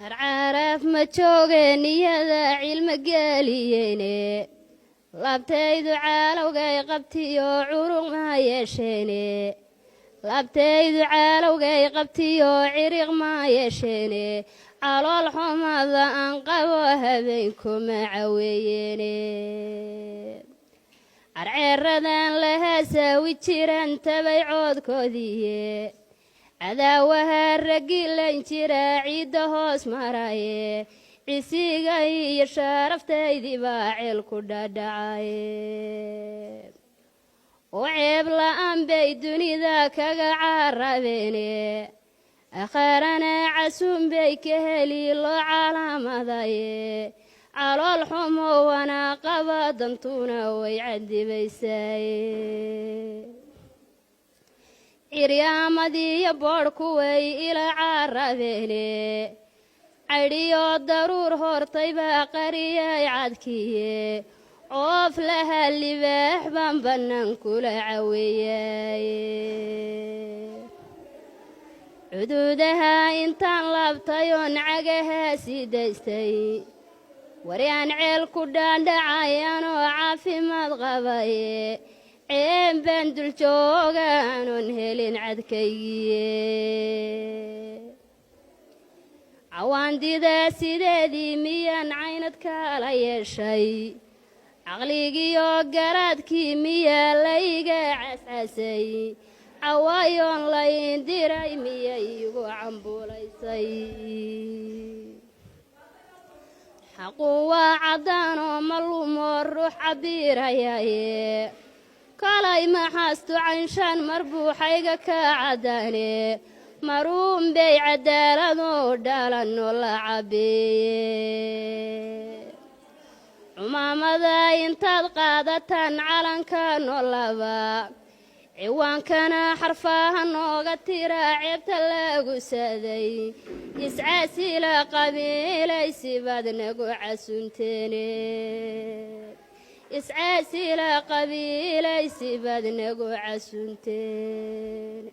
Arcaaraaf ma joogeen iyada cilmo geeliyeene, laabtaydu caalowgay qabtiyo curuq ma yeesheene, laabtaydu caalowgay qabtiyo ciriq ma yeesheene, calool xumada aan qabo habeenkuma caweeyeene. Carceeradan la haasaawi jiran tabay coodkoodiiye, cadaawaha ragilan jira ciidda hoos maraye, cisiga iyo sharaaftaydii baa ceel ku dhadhacaye. Oo ceeb la'aan bay dunida kaga carabeene, akharana casuun bay ka heli loo calaamadaye, calool xumo wana qaba dantuna way cadibaysaaye. Ciryaamadii boodh kuway ila carabeene, cadhiyo daruur hortay baa qariyay cadkiye, coof laha libaax baan bannaan kula caweeyaaye. Cuduudaha intaan laabtay oon cagaha sii daystay, waryaan ceel ku dhaandhacayanoo caafimaad qabaye, ceen baan dul joogaanoon helin cadkaygiye. Cawaandida sideedii miyaan caynad kala yeeshay? Caqligiyo garaadkii miyaa layga cascasay? Cawaayoon layndiray miyay igu cambuulaysay? Xaqu waa caddaanoo malumoo ruux cabbiirayaye, kolay maxaastu caynshaan mar buuxayga ka caddaane, maruun bay cadaaladoo dhalanno la cabbeeye. Cumaamada intaad qaadataan calanka laba, ciwaankana xarfaha nooga tira ceebta lagu saday, iscaasila qabiilaysi baad nagu casunteene, iscaasila qabiilaysi baad nagu casunteen.